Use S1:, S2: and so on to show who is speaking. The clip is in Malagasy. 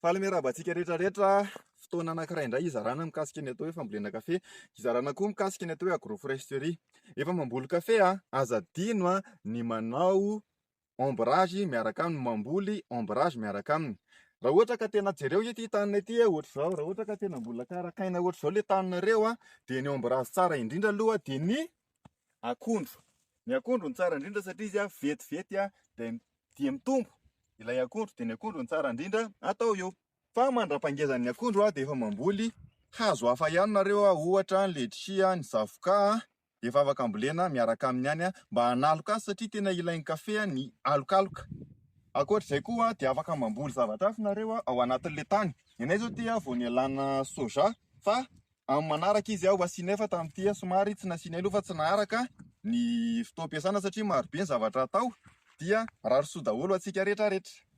S1: Faly miarahaba antsika rehetra rehetra. Fotoana anankiray indray hizarana mikasika ny atao hoe fambolena kafe. Hizarana koa mikasika ny atao hoe agroforesterie. Efa mamboly kafe a, aza adino a ny manao ombrage miaraka aminy, mamboly ombrage miaraka aminy. Raha ohatra ka tena jereo ity tanina ity ohatr'izao, raha ohatra ka tena mbola karakaina ohatr'izao le taninareo a, dia ny ombrage tsara indrindra aloha dia ny akondro. Ny akondro no tsara indrindra satria izy a vetivety a dia dia mitombo ilay akondro, dia ny akondro no tsara indrindra atao eo. Fa mandra-pangezan'ny akondro a dia efa mamboly hazo hafa ihany nareo a, ohatra ny letchis, ny zavoka, efa afaka ambolena miaraka aminy ihany mba hanaloka azy satria tena ilain'ny kafe ny alokaloka. Ankoatr'izay koa dia afaka mamboly zavatra hafa nareo ao anatin'ilay tany. Ny anay izao ity vao nialana soja fa amin'ny manaraka izy ho asianay fa tamin'ity somary tsy nasianay aloha fa tsy naharaka ny fotoam-piasana satria marobe ny zavatra atao dia mirary soa daholo antsika rehetra rehetra.